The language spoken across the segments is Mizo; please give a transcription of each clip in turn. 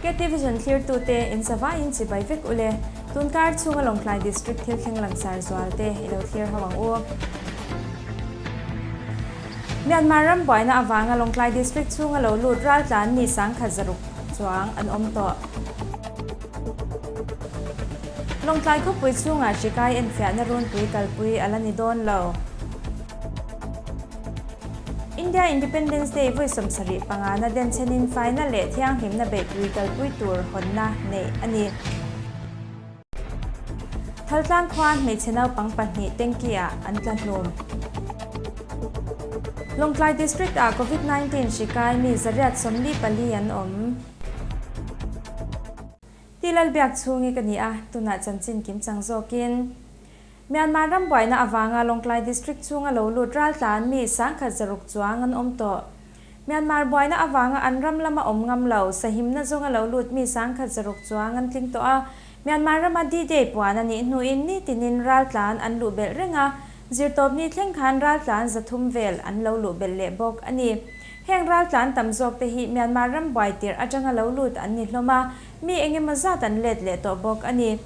KTvision thlirtute in zavaiin chibai vek ule. Tunkar chhunga Lawngtlai District thil thleng langsar zual te i lo thlir ho ang u. Myanmar ram buaina avanga Lawngtlai District chhunga lo lut raltlan mi 1600 chuang an awm tawh. Lawngtlai khawpui chhungah hri kai enfiahna runpui kalpui a la ni dawn lo. India Independence Day vawi 75 na denchhenin faina leh thianghlimna beihpui kalpui tur hawnna neih a ni. Thaltlang khua hmeichhe naupang pahnih tanky ah an tla hlum. Lawngtlai District ah Covid 19 hri kai mi 844 an awm. Ti Lalbiak chhungi ka ni a, tunah chanchin kimchang zawkin. Myanmar ram buaina avanga Lawngtlai District chhunga lo lut raltlan mi 1600 chuang an awm tawh. Myanmar buaina avanga an ram lama awm ngam lo, sahimna zawnga lo lut mi 1600 chuang an tling tawh a. Myanmar rama D-Day puan a nih hnuin ni tinin raltlan an luh belh reng a, zirtawpni thleng khan raltlan 300 vel an lo luh belh leh bawk a ni. Heng raltlan tam zawk te hi Myanmar ram buai tirh atanga lo lut an ni hlawm a, mi engemaw zat an let leh tawh bawk a ni.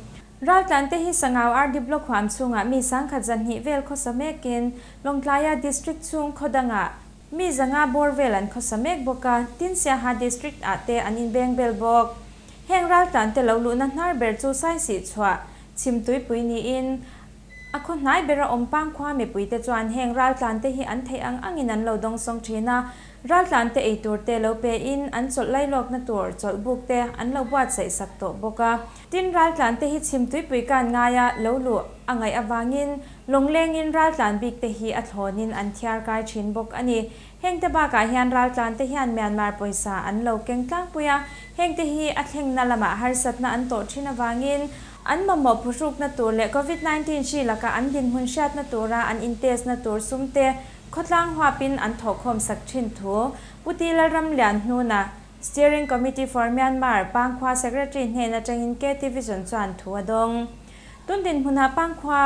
Raltlan te hi Sangau RD Block huam chhungah mi 1200 vel khawsa mekin Lawngtlaia District chhung khawdangah mi 500 bawr vel an khawsa mek bawk a, tin Siaha District ah te an inbeng bel bawk. Heng raltlan te lo luhna hnar ber chu Saisih chhuah chhimtuipui niin a khaw hnai bera awm pangkhua mipui te chuan heng raltlan te hi an theih ang angin an lo dawngsawng thin a, raltlan te ei tur te lo pe in an chawlh lailawkna tur chawlh buk te an lo buatsaih sak tawh bawk a. Tin raltlan te hi chhimtuipui kan ngaia lo luh a ngaih awangin lawnglengin raltlan bik te hi a thlawnin an thiar kai thin bawk a ni. Heng te bakah hian raltlan te hian Myanmar pawisa an lo keng tlangpui a, heng te hi a thlengna lamah harsatna an tawh thin awangin an mamawh phuhrukna tur leh Covid-19 hri laka an dinhmun hriatna tura an intestna tur sum te khawtlang huapin an thawhkhawm sak thin thu Puti Lalram Lian hnuna Steering Committee for Myanmar Pangkhua Secretary hnen atangin KTvision chuan thu a dawng. Tundin hmunah Pangkhua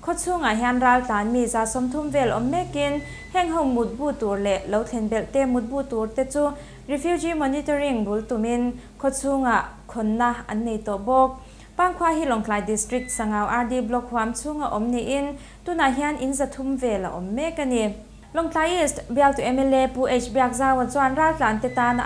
khawchhungah hian raltlan mi 130 vel awm mekin heng ho mutbu tur leh lo thlen belh te mutbu tur te chu Refugee Monitoring bul tumin khawchhungah khawna an nei tawh bawk. Pangkhua hi Lawngtlai District Sangau RD Block huam chhunga awm niin tunah hian in 300 vel a awm mek a ni. Lawngtlai East bialtu MLA Pu H Biakzawa chuan raltlan te tana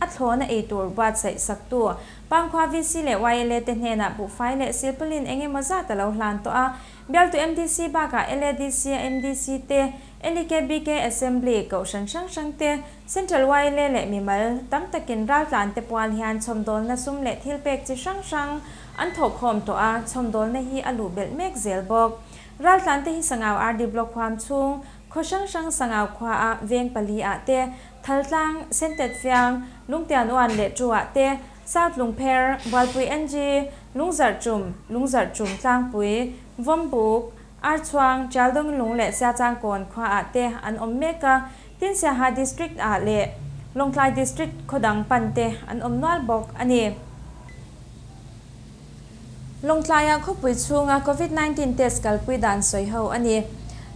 a thlawna ei tur buatsaih sak tu Pangkhua VC leh YLA te hnenah buhfai leh silpalin engemaw zat a lo hlan tawh a, bialtu MDC bakah LADC MDC te LEKBK Assembly kohhran hrang hrang te Central YLA leh mimal tam takin raltlan te pual hian chhawmdawlna sum leh thil pek chi hrang hrang an thawhkhawm tawh a, chhawmdawlna hi a luh belh mek zel bawk. Raltlan te hi Sangau RD Block huam chhung khaw hrang hrang Sangau khua a veng pali ah te Thaltlang Sentet Fiang Lungtian uan leh chu ah te South Lungpher Bualpui NG Lungzarh chum Lungzarh chum Tlangpui Vawmbuk Archhuang Chaldong lung leh Siachang kawn khua ah te an awm mek a, tin Siaha District ah leh Lawngtlai District khawdang pan te an awm nual bawk a ni. Lawngtlaiah khawpui chhunga Covid-19 test kalpui dan sawi ho a ni.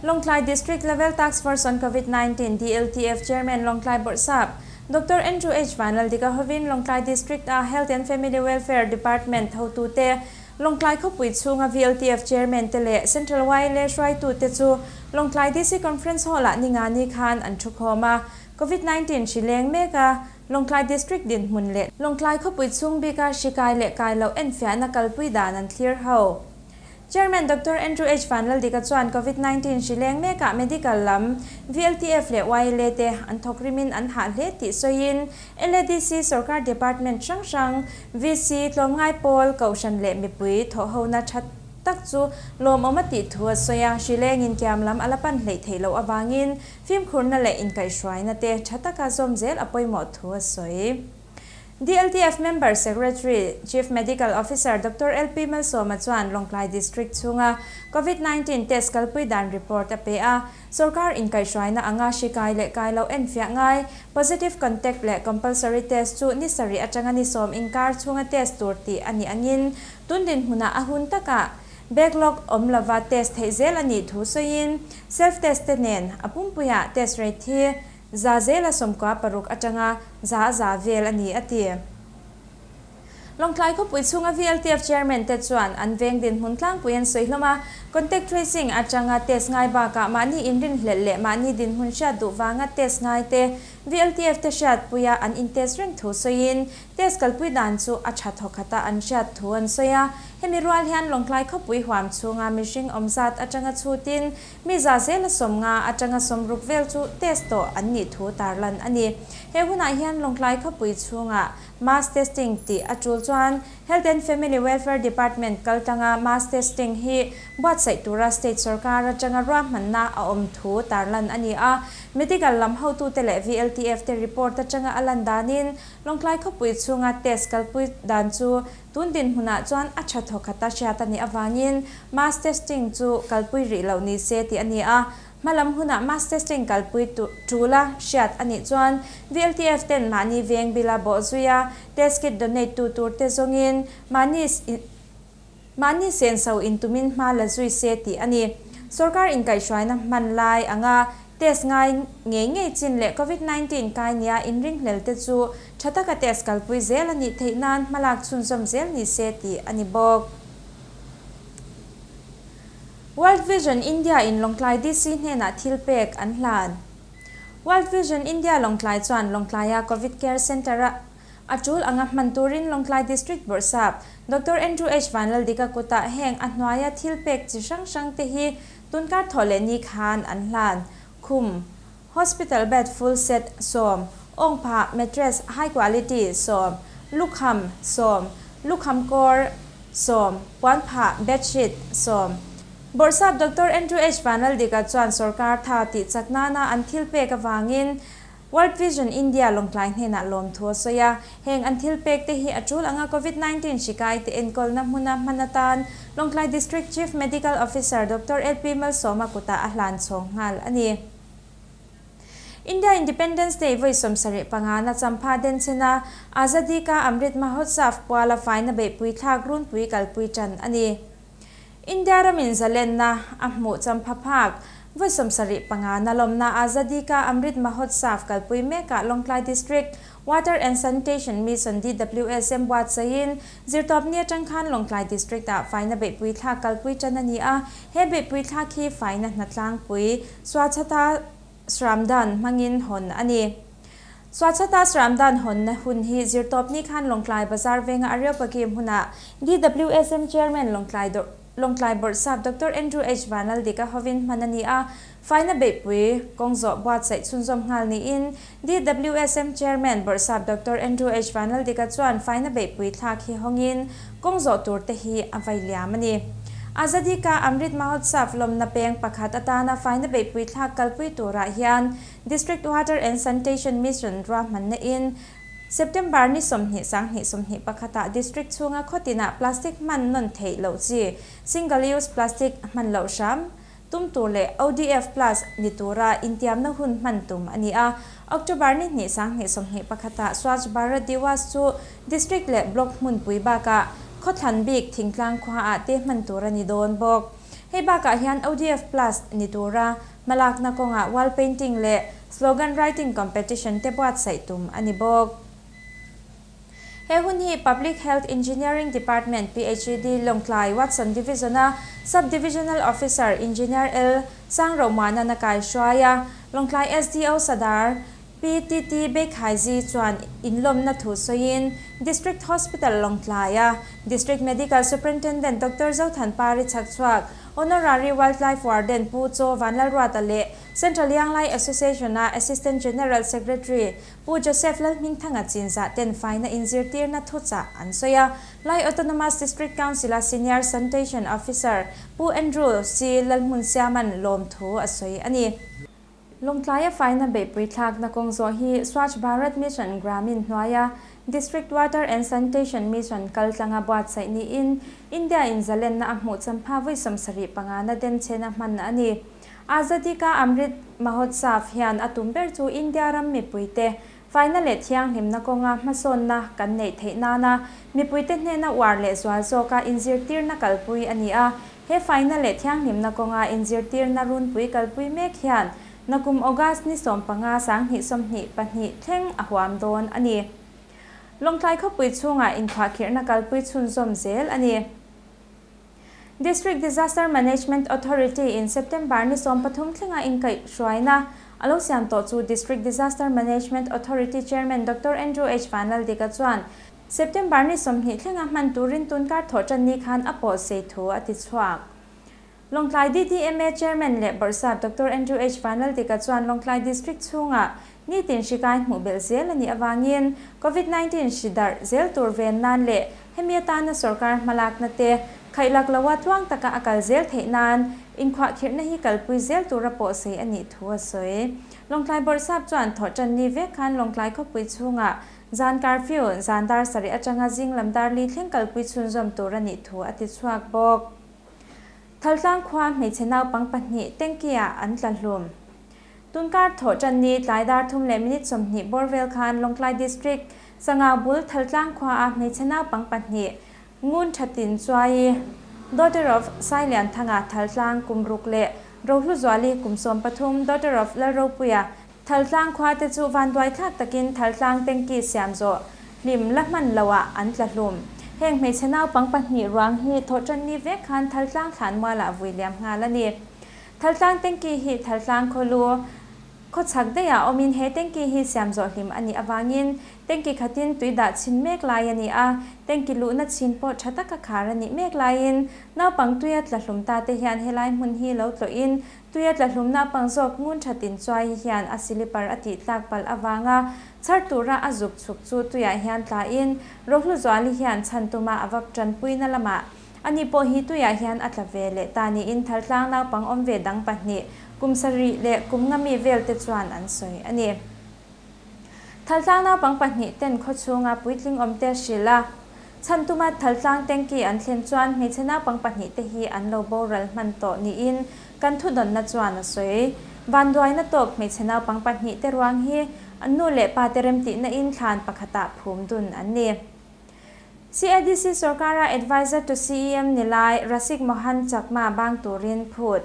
Lawngtlai District Level Task Force on Covid-19 DLTF Chairman Lawngtlai Bawrhsap Dr. Andrew H. Vanlaldika hovin Lawngtlai District a Health and Family Welfare Department hotu te Lawngtlai khawpui chhunga VLTF Chairman te leh Central YLA hruaitu te chu Lawngtlai DC Conference Hall ah ninga ni khan an thu khawm a. Covid-19 hri leng mek a Lawngtlai District din hmun leh Lawngtlai khawpui chhung bika hri kai leh kai lo enfiahna kalpui dan an thlir ho. Chairman Dr. Andrew H. Vanlaldika chuan Covid-19 hri leng mekah medical lam VLTF leh YLA te an thawk rimin an hah hle tih sawiin LADC Sarkar Department hrang hrang VC tlawmngai pawl kohhran leh mipui thawhhona that tak chu lawmawm a tih thu a sawi a, hri lengin kiam lam a la pan hleih theih loh awangin fimkhurna leh inkaihhruaina te tha taka zawm zel a pawimawh thu a sawi. DLTF Member Secretary Chief Medical Officer Dr. LP Malsawma chuan Lawngtlai District chhunga Covid-19 test kalpui dan report a pe a, Sarkar inkaihhruaina anga hri kai leh kai lo enfiah ngai positive contact leh compulsory test chu ni sarih atanga ni 10 inkar chhunga test tur tih a ni angin tundin hmunah a hun takah backlog awm lova test theih zel a nih thu sawiin self test te nen a pumpuiah test rate hi 96% atanga 100% vel a ni a ti. Lawngtlai khawpui chhunga VLTF Chairman te chuan an veng dinhmun tlangpui an sawi hlawm a, contact tracing atanga test ngai bakah mahni inrinhlelh leh mahni dinhmun hriat duh vanga test ngai te VLTF te hriatpuia an intest reng thu sawiin test kalpui dan chu a tha thawkhat a an hriat thu an sawi a. Hemi rual hian Lawngtlai khawpui huam chhunga mihring awm zat atanga chhutin Mi za zela 50 atanga 60 vel chu test tawh an nih thu tarlan a ni. He hunah hian Lawngtlai khawpui chhungah mass testing tih a tul chuan Health and Family Welfare Department kaltlanga mass testing hi buatsaih tura state sorkar atanga ruahmanna a awm thu tarlan a ni a. Medical lam hotute leh VLTF te report atanga a lan danin Lawngtlai khawpui chhunga test kalpui dan chu Tun dinhmunah chuan a tha thawkhata hriat a nih avangin mass testing chu kalpui rih loh ni se tih a ni a. Hmalam hunah mass testing kalpui tula hriat a nih chuan VLTF ten mahni veng bila bawh zuia test kit donate tu tur te zawngin mahni mahni senso intumin hma la zui se tih a ni. Sorkar inkaihhruaina hman lai anga Test ngai ngei ngei chin leh Covid 19 kai nia inringhlel te chu tha taka test kalpui zel a nih theih nan hmalak chhunzawm zel ni se tih a ni bawk. World Vision India in Lawngtlai DC hnenah thil pek an hlan. World Vision India Lawngtlai chuan Lawngtlaia Covid Care Centre-a A tul anga hman turin Lawngtlai District Bawrhsap Doctor Andrew H. Vanlaldika kutah heng a hnuaia thil pek chi hrang hrang te hi tunkar thawh leh ni khan an hlan. Khum, Hospital bed full set, 10, awngphah, mattress, high quality, 10, lukham, 10, lukham kawr, 10, puanphah, bedsheet, 10. Bawrhsap Doctor Andrew H. Vanlaldika chuan sorkar tha tih chak nana an thil pek avangin World Vision India Lawngtlai hnenah lawmthu a sawi a, heng an thil pek te hi a tul anga Covid 19 hri kai te enkawlna hmuna hman atan Lawngtlai District Chief Medical Officer Doctor LP Malsawma kutah a hlan chhawng nghal a ni. India Independence Day vawi 75 na champha denchhena Azadi Ka Amrit Mahotsav puala faina beihpui thlak runpui kalpui tan a ni. India ramin zalenna a hmuh champha phak vawi 75 na lawmna Azadi Ka Amrit Mahotsav kalpui mekah Lawngtlai District Water and Sanitation Mission, DWSM, buatsaihin Zirtawpni atang khan Lawngtlai District ah faina beihpui thlak kalpui tan a ni a. He beihpui thlak hi faina hnatlangpui Swachhata Shramdan hmangin hawn a ni. Swachhata Shramdan hawnna hun hi Zirtawpni khan Lawngtlai Bazar venga Areopagi hmunah DWSM Chairman Lawngtlai Lawngtlai Bawrhsap Doctor Andrew H. Vanlaldika hovin hman a ni a. Faina beihpui kawng zawh buatsaih chhunzawm nghal niin DWSM Chairman Bawrhsap Doctor Andrew H. Vanlaldika chuan faina beihpui thlak hi hawngin kawng zawh tur te hi a vai liam a ni. Azadi Ka Amrit Mahotsav lawmna peng pakhat atana faina beihpui thlak kalpui turah hian District Water and Sanitation Mission ruahmanna in September ni 20 2021 ah District chhunga khawtinah plastic hman nawn theih loh chi, single use plastic, hman loh hram tum tur leh ODF plus ni tura intiamna hun hman tum a ni a. October ni 2 2021 ah Swachh Bharat Diwas chu District leh Block hmunpui bakah khawthlan bik thingtlang khua ah te hman tur a ni dawn bawk. Hei bakah hian ODF plus ni tura hmalakna kawngah wall painting leh slogan writing competition te buatsaih tum a ni bawk. He hun hi Public Health Engineering Department, PHED, Lawngtlai Watson Division-a Sub-Divisional Officer Engineer L. Sangrohmuana na kaihruai a, Lawngtlai SDO Sadar PTT Bekhaizi chuan inlawmna thu sawiin District Hospital Lawngtlaia District Medical Superintendent Doctor Zothanpari chhakchhuak Honorary Wildlife Warden Pu Chaw Vanlalruata leh Central Young Lai Association-a Assistant General Secretary Pu Joseph Lalhmingthanga chinzah ten faina inzirtirna thuchah an sawi a. Lai Autonomous District Council-a Senior Sanitation Officer Pu Andrew C. Lalhmunsiama'n lawmthu a sawi a ni. Lawngtlaia faina beihpui thlakna kawng zawh hi Swachh Bharat Mission Gramin hnuaia District Water and Sanitation Mission kal tlanga buatsaih niin India in zalenna a hmuh champha vawi 75 na denchhena hman a ni. Azadi Ka Amrit Mahotsav hian a tum ber chu India ram mipuite faina leh thianghlimna kawnga hmasawnna kan neih theih nana mipuite hnena uar leh zual zawka inzirtirna kalpui a ni a. He faina leh thianghlimna kawnga inzirtirna runpui kalpui mek hian nakum August ni 15 2022 thleng a huam dawn a ni. Lawngtlai khawpui chhungah inkhuahkhirhna kalpui chhunzawm zel a ni. District Disaster Management Authority in September ni 13 thlenga inkaihhruaina a lo siam tawh chu District Disaster Management Authority Chairman Doctor Andrew H Vanlaldika chuan September ni 20 thlenga hman turin tunkar thawhtan ni khan a pawh sei thu a ti chhuak. Lawngtlai DDMA Chairman leh Bawrhsap Doctor Andrew H Vanlaldika chuan Lawngtlai District chhungah nitin hri kai hmuh belh zel a nih avangin Covid 19 hri darh zel tur ven nan leh hemi atana sorkar hmalakna te khaihlak loa tluang taka a kal zel theih nan inkhuahkhirhna hi kalpui zel tura pawh sei a nih thu a sawi. Lawngtlai Bawrhsap chuan thawhtan ni vek khan Lawngtlai khawpui chhungah zan curfew zan dar sarih atanga zing lam dar li thleng kalpui chhunzawm tur a nih thu a ti chhuak bawk. Thaltlang khua hmeichhe naupang pahnih tanki ah an tla hlum. Tunkar thawhtan ni tlai dar thum leh minute 20 bawr vel khan Lawngtlai District Sangau bul Thaltlang khua a hmeichhe naupang pahnih Ngun Thatin Chuai, daughter of Sailianthanga Thaltlang kum ruk leh Rohluzuali kum 13, daughter of Lalropuia Thaltlang khua te chu vanduai thlak takin Thaltlang tanki siam zawh hlim la hman loah an tla hlum. Heng hmeichhe naupang pahnih ruang hi thawhtan ni vek khan Thaltlang thlan mualah vui liam nghal a ni. Thaltlang tanki hi Thaltlang khawlu khawchhak daiah awmin he tanki hi siam zawh hlim a nih awangin tanki khatin tui dah chin mek lai a ni a, tanki luhna chin pawh tha taka khar a nih mek laiin naupang tuia tla hlum ta te hian helai hmun hi lo tlawhin tuia tla hlum naupang zawk ngun thatin chuai hian a silipar a tih tlak palh awanga chhar tura a zuk chhuk chu tuiah hian tlain Rohluzuali hian chhan tuma a vap tanpuina lamah ani pawh hi tuiah hian a tla ve leh ta niin Thaltlang naupang awm ve dang pahnih kum sarih leh kum nga mi vel te chuan an sawi a ni. Thaltlang naupang pahnih ten khawchhunga puitling awm te hrilh a, chhan tuma Thaltlang tanki an thlen chuan hmeichhe naupang pahnih te hi an lo boral hman tawh niin kan thudawnna chuan a sawi. Vanduaina tawk hmeichhe naupang pahnih te ruang hi an nu leh pa te remtihna in thlan pakhatah phum dun an ni. CADC sarkara advisor to CEM nilai Rasik Mohan Chakma bang turin phut.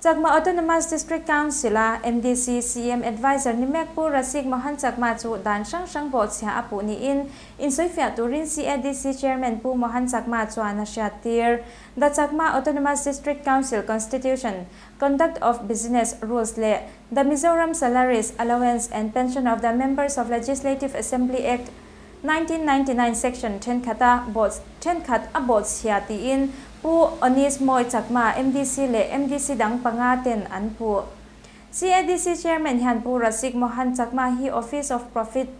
Chakma Autonomous District Council a MDC CM advisor ni mek Pu Rasik Mohan Chakma chu dan hrang hrang bawhchhia a puh niin insawifiah turin CADC Chairman Pu Mohan Chakma chuan a hriat tir. The Chakma Autonomous District Council Constitution, Conduct of Business Rules leh The Mizoram Salaries, Allowance and Pension of the Members of Legislative Assembly Act, 1999 section thenkhat a bawh thenkhat a bawhchhia tiin Pu Onis Moi Chakma MDC leh MDC dang panga ten an puh. CADC Chairman hian Pu Rasik Mohan Chakma hi Office of Profit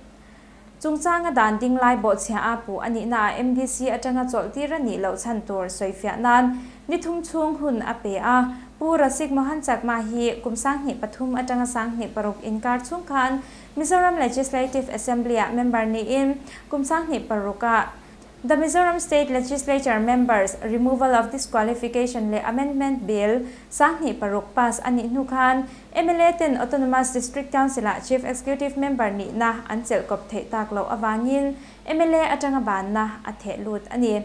chungchanga dan ding lai bawhchhia a puh a nihna ah MDC atanga chawlhtir a nih loh chhan tur sawifiah nan ni thum chhung hun a pe a. Pu Rasik Mohan Chakma hi kum 2003 atanga 2006 inkar chhung khan Mizoram Legislative Assembly ah member niin kum 2006 ah The Mizoram State Legislature Members Removal of Disqualification leh Amendment Bill 2006 pass a nih hnu khan MLA ten Autonomous District Council ah Chief Executive Member nihna an chelhkawp theih tak loh awangin MLA atanga banna a theh lut a ni.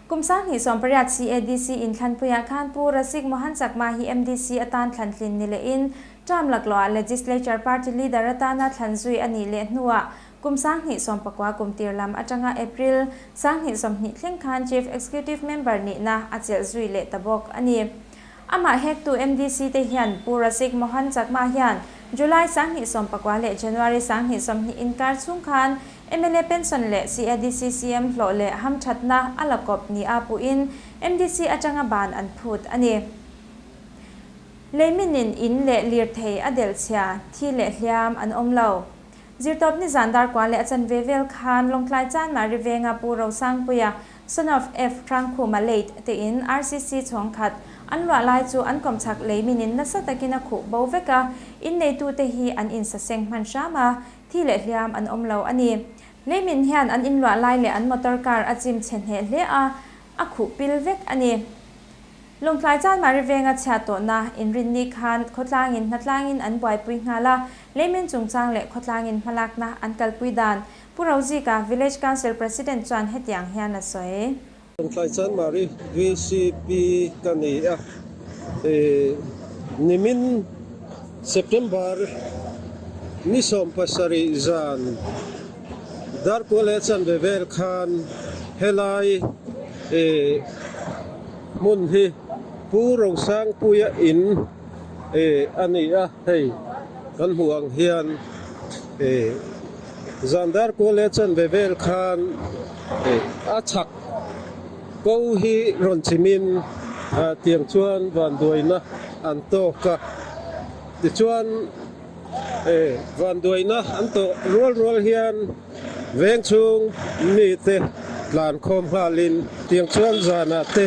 Kum 2018 CADC inthlanpuiah khan Pu Rasik Mohan Chakma hi MDC atan thlantlin ni lehin term laklawh ah Legislature Party Leader atana thlanzui a nih leh hnuah kum 2019 kum tir lam atanga April 2020 thleng khan Chief Executive Member nihna a chelhzui leh ta bawk a ni. Amah hektu MDC te hian Pu Rasik Mohan Chakma hian July 2019 leh January 2020 inkar chhung khan MLA pension leh CADC CM hlawh leh hamthatna a lakawp ni a puhin MDC atanga ban an phut a ni. Leiminin in leh lir thei a delhchhia thi leh hliam an awm lo. Zirtawp ni zan dar kwa leh a chan ve vel khan Lawngtlai Chanmari venga Pu Rosangpuia son of F Hrangkhuma late te in RCC chhawng khat an luah lai chu an kawmchhak leiminin nasa takin a khuh bo vek a, in neitu te hi an insaseng hman hram a, thi leh hliam an awm lo a ni. Leimin hian an in luah lai leh an motor car a chim chhe hneh hle a, a khuh pil vek a ni. Lawngtlai Chanmari venga chhiat tawhna inrin ni khan khawtlangin hnatlangin an buaipui nghal a, leimin chungchang leh khawtlangin hmalakna an kalpui dan Pu Rozika Village Council President chuan hetiang hian a sawi. Lawngtlai Chanmari VCP ka ni a, nimin September ni 17 zan Darkua leh chanve vel khan helai ih hmun hi Pu Rosangpuia in ih a ni a, hei kan hmuh ang hian ih zan Darkua leh chanve vel khan ih a chhak ko hi rawn chim in tiang chuan vanduaina an tawk a, tichuan. E, vanduaina an tawh rual rual hian veng chhung mite tlan khawm nghalin tiang chuan zanah te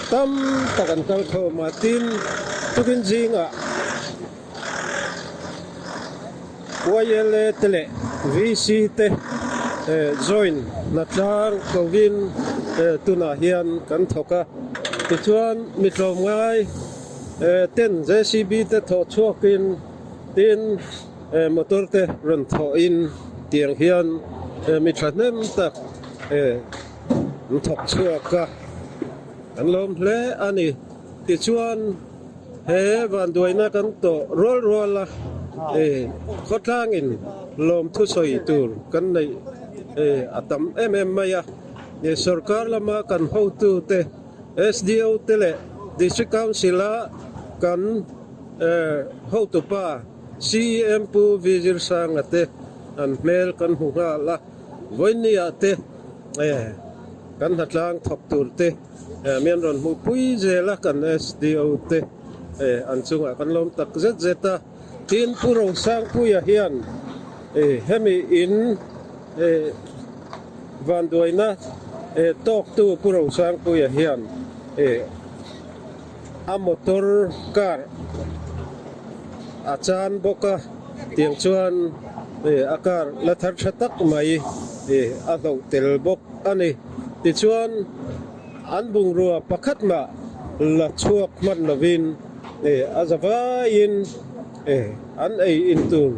tam tak an kal khawm a, tin tukin zingah YLA te leh VC te join hna tlang kovin tunah hian kan thawk a, tichuan mi tlawmngai ten JCB te thawh chhuakin Tin, motor te rawn thawhin tiang hian mi thahnem tak an thawk chhuak a, an lawm hle a ni. Tichuan, he vanduaina kan tawh rual rual a, khawtlangin lawmthu sawi tur kan neih a tam em em mai a. Sorkar lama kan hotute, SDO te leh District Council-a kan Hotupa CEM Pu Vizir Sanga te an hmel kan hmu nghal a, vawinia te kan hnatlang thawk tur te mian rawn hmuh pui zel a, kan SDO te an chungah kan lawm tak zet zet a. Tin, Pu Rosangpuia hian hemi in vanduaina tawktu Pu Rosangpuia hian A motor car a chan bawk a, tiang chuan a car la thar tha tak mai a hloh tel bawk a ni. Tichuan an bungrua pakhat mah la chhuak hman lovin a za vaiin an ei in tur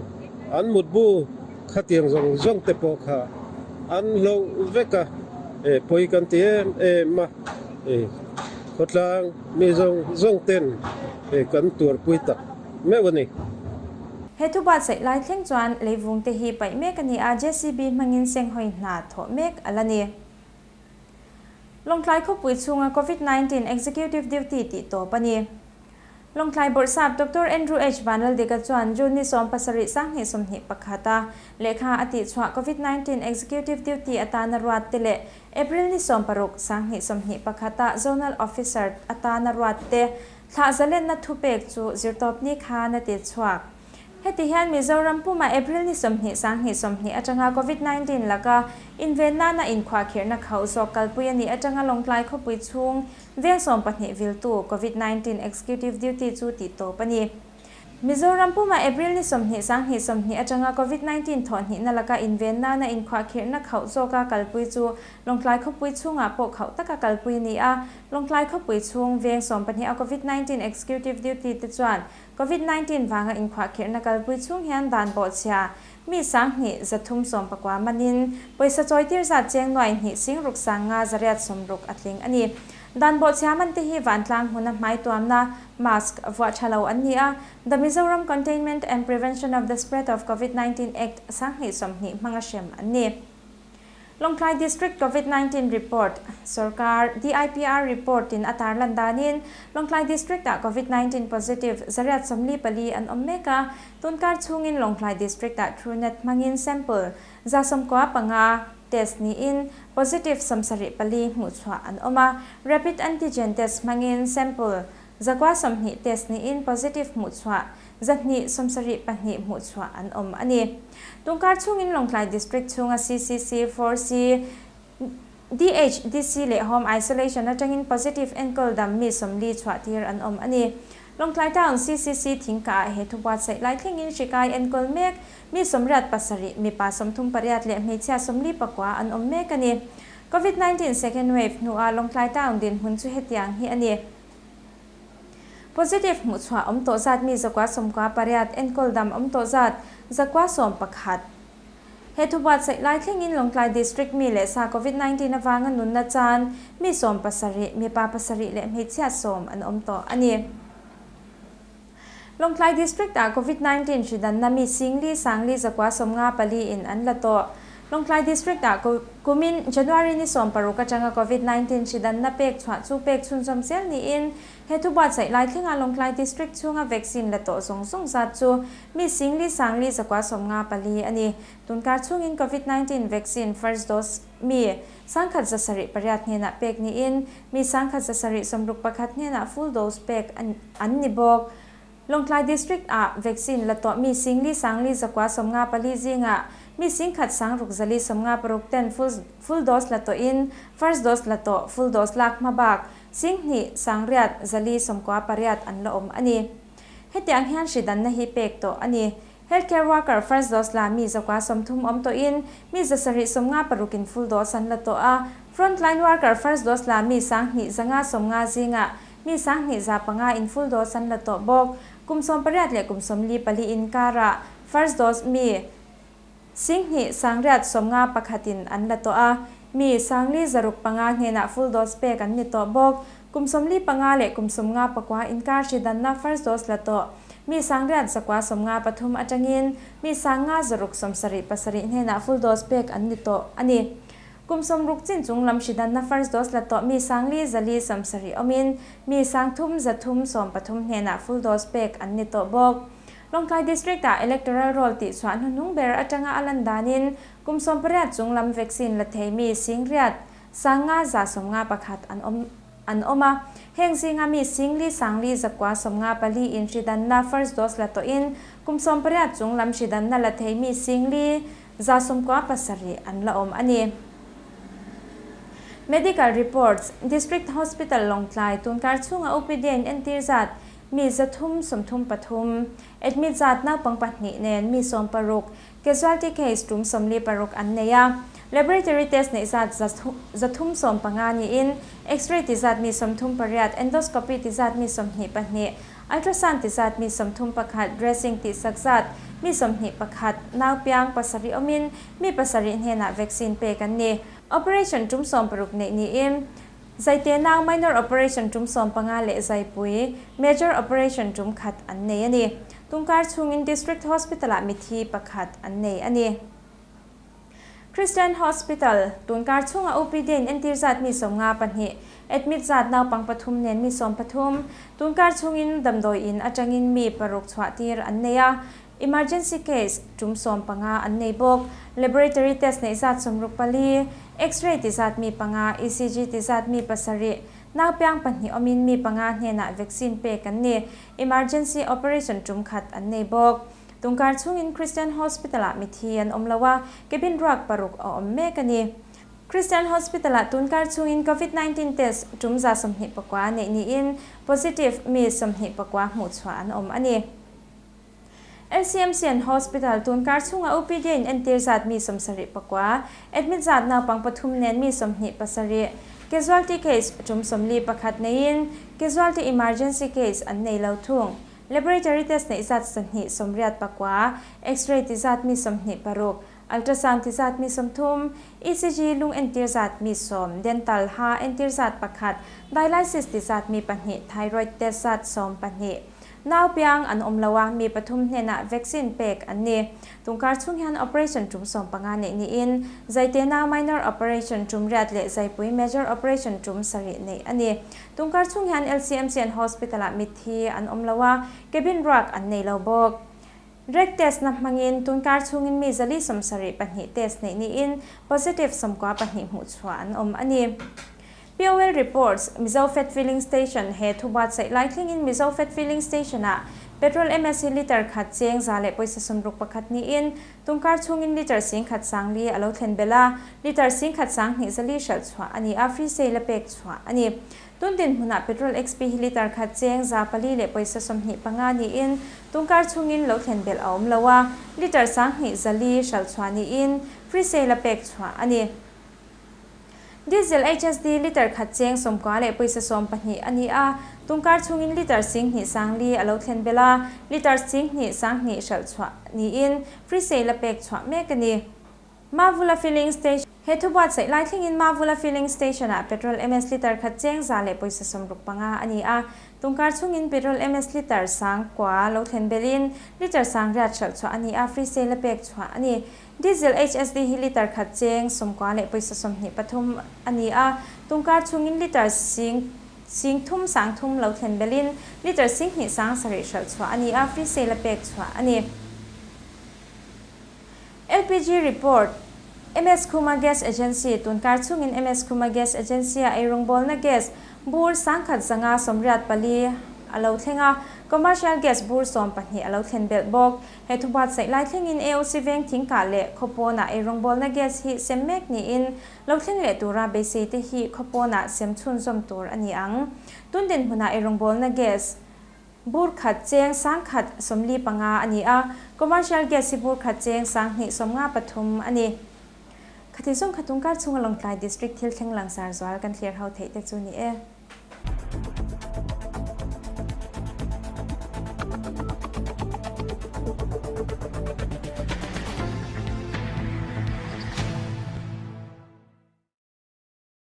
an mutbu khatiang zawng zawng te pawh kha an hloh vek a, pawi kan ti em em a. Khawtlang mi zawng zawng ten kan tuarpui tak meuh a ni. He thu buatsaih lai thleng chuan leivung te hi paih mek a ni a, JCB hmangin senghawi hna thawh mek a la ni. Lawngtlai khawpui chhunga Covid 19 Executive Duty tih tawp a ni. Lawngtlai Bawrhsap Doctor Andrew H. Vanlaldika chuan June ni 17 2021 a lehkha a tihchhuah Covid 19 Executive Duty atana ruat te leh April ni 16 2021 a Zonal Officer atana ruat te thlah zalenna thupek chu zirtawpni khan a tichhuak. Heti hian Mizoram pumah April ni 20 2020 atanga Covid 19 laka inven nana inkhuahkhirhna khauh zawk kalpui a nih atanga Lawngtlai khawpui chhung veng 12 viltu Covid 19 Executive Duty chu tih tawp a ni. Mizoram pumah April ni 20 2020 atanga Covid 19 thawhhnihna laka inven nana inkhuahkhirhna khauh zawka kalpui chu Lawngtlai khawpui chhungah pawh khauh taka kalpui a ni a. Lawngtlai khawpui chhung veng 12 a Covid 19 Executive Duty te chuan Covid 19 vanga inkhuahkhirhna kalpui chhung hian dan bawhchhia mi 2319 manin pawisa chawitir zat cheng nuai hnih sing ruk sang nga zariat sawmruk a tling a ni. Dan bawhchhia man te hi vantlang hmuna hmai tuamna, mask, vuah tha lo an ni a, The Mizoram Containment and Prevention of the Spread of Covid 19 Act 2020 hmanga hrem an ni. Lawngtlai District Covid 19 Report, Sorkar DIPR report in a tarlan danin Lawngtlai District ah Covid 19 positive 144 an awm mek a, tunkar chhungin Lawngtlai District ah Truenat hmangin sample 95 test niin positive 74 hmuh chhuah an awm a, Rapid Antigen test hmangin sample 120 test niin positive hmuh chhuah 274 hmuh chhuah an awm a ni. Tungkar chhungin Lawngtlai District chhunga CCC, 4C, DH, DC leh Home Isolation atangin positive enkawl dam mi 40 chhuah tir an awm a ni. Lawngtlai Town CCC thingkah ah he thu buatsaih lai thlengin hri kai enkawl mek mi 87, mipa 38 leh hmeichhia 49 an awm mek a ni. Covid 19 second wave hnuah Lawngtlai Town dinhmun chu hetiang hi a ni. Positive hmuh chhuah awm tawh zat mi 198, enkawl dam awm tawh zat 111. He thu buatsaih lai thlengin Lawngtlai District mi leh sa Covid 19 avanga nunna chan mi 17, mipa pasarih leh hmeichhia 10 an awm tawh a ni. Lawngtlai District ah Covid 19 hri danna mi 4,494 in an la tawh. Lawngtlai District ah kumin January ni 16 atanga Covid 19 hri danna pek chhuah chu pek chhunzawm zel niin he thu buatsaih lai thlenga Lawngtlai District chhunga vaccine la tawh zawng zawng zat chu mi singli sangli zakua 54 a ni. Tunkar chhungin Covid 19 vaccine first dose mi 1178 hnenah pek niin mi 1161 hnenah full dose pek an ni bawk. Lawngtlai District ah vaccine la tawh mi singli sangli zakua 54 zinga mi 10 6 456 ten full dose la tawhin first dose la tawh full dose lak hmabak 10 8 498 an la awm a ni. Hetiang hian hri danna hi pek tawh a ni. Healthcare worker first dose la mi 130 awm tawhin mi 756 in full dose an la tawh a. Frontline worker first dose la mi 2150 zinga mi 2105 in full dose an la tawh bawk. Kum 18 leh kum 44 inkara first dose mi 10 951 in an la tawh a. Mi 465 hnenah full dose pek an ni tawh bawk. Kum 45 leh kum 54 inkar hri danna first dose la tawh mi 993 atangin mi 5 677 hnenah full dose pek an ni tawh a ni. Kum 60 chin chung lam hri danna first dose la tawh mi 470 awmin mi 3313 hnenah full dose pek an ni tawh bawk. Lawngtlai District ah electoral roll tih chhuah hnuhnung ber atanga a lan danin kum 18 chung lam vaccine la thei mi 8 5 151 an awm an awm a. Heng zinga mi 4 4 954 in hri danna first dose la tawhin kum 18 chung lam hri danna la thei mi 4 197 an la awm a ni. Medical reports District Hospital Lawngtlai tunkar chhunga OPD in entir zat mi 333, admit zat naupang 2 nen mi 16, casualty case tum 46 an nei a. Laboratory test nei zat 315 niin X-ray ti zat mi 38, endoscopy ti zat mi 22, ultrasound ti zat mi 31, dressing ti sak zat mi 21, nau piang 7 awmin mi 7 hnenah vaccine pek an ni. Operation tum 60 nei niin zaite nau minor operation tum 15 leh zaipui major operation tum 1 an nei a ni. Tungkar chhungin District Hospital ah mithi 1 an nei a ni. Christian Hospital tunkar chhunga OPD in entir zat mi 52, admit zat naupang 3 nen mi 13, tunkar chhungin damdawi in atangin mi 6 chhuah tir an nei a. Emergency case tum 15 an nei bawk. Laboratory test nei zat 64, X-ray ti zat mi 5, ECG ti zat mi 7, nau piang 2 awmin mi 5 hnenah vaccine pek an ni. Emergency operation tum 1 an nei bawk. Tungkar chhungin Christian Hospital ah mithi an awm lo a, cabin ruak 6 a awm mek a ni. Christian Hospital ah tunkar chhungin COVID-19 test tum 129 nei niin positive mi 29 hmuh chhuah an awm a ni. LCMC and Hospital tunkar chhunga OPD in entir zat mi 79, admit zat naupang 3 nen mi 27, casualty case tum 41 neiin casualty emergency case an nei lo thung. Laboratory test nei zat 289, X-ray ti zat mi 26, ultrasound ti zat mi 30, ECG lung entir zat mi 10, dental ha entir zat 1, dialysis ti zat mi 2, thyroid test zat 12. Nau piang an awm lo a, mi 3 hnenah vaccine pek an ni. Tungkar chhung hian operation tum 15 nei niin zaite nau minor operation tum 8 leh zaipui major operation tum 7 nei a ni. Tungkar chhung hian LCMC and Hospital ah mithi an awm lo a, cabin ruak an nei lo bawk. Drug test na hmangin tunkar chhungin mi 172 test nei niin positive 92 hmuh chhuah an awm a ni. POL reports Mizo Fed Filling Station he thubat sai lai thlengin Mizo Fed Filling Station ah petrol MSC liter khat cheng za leh pawisa 61 niin tungkar chhungin liter 10 1,000 alo thlen bela, liter 10 2,100 hral chhuah ani a, free sale a pek chhuah ani. Tundin hmuna petrol XP hi liter khat cheng 400 leh pawisa 25 niin tungkar chhungin lo thlen bel a awm lo a, liter 2100 hral chhuah niin free sale a pek chhuah ani. Diesel HSD liter khat cheng 90 leh pawisa 12 ani a, tungkar chhungin liter 10 1,000 alo thlen bela, liter 10 1,200 hral chhuah niin free sale a pek chhuah mek ani. Mavula Filling Station He thu buatsaih lai thlengin Mavula Filling Station-ah petrol MS litre khat cheng 165 a ni a. Tungkar chhungin petrol MS litre 9000 lo thlen belhin litre 800 hralh chhuah a ni a, free sale a pek chhuah a ni. Diesel HSD hi litre khat cheng 90.23 a ni a, tungkar chhungin litre sing sing thum 300 lo thlen belhin litre 2,700 hralh chhuah a ni a, free sale a pek chhuah a ni. LPG report, MS Khuma Gas Agency, Tunkar chhungin MS Khuma Gas Agency-a eirawngbawlna gas bur 1584 a lo thleng a, commercial gas bur 12 a lo thlen belh bawk. He thu buatsaih lai thlengin AOC veng thingkah leh khawpawnah eirawngbawlna gas hi sem mek niin lo thleng leh tura beisei te hi khawpawnah sem chhunzawm tur a ni ang. Tun dinhmunah eirawngbawlna gas Bur khat cheng 1145 a ni a, commercial gas hi bur khat cheng 2,053 a ni. Khati zawng kha tungkar chhunga Lawngtlai District thil thleng langsar zual kan thlir ho theih te chu ni e.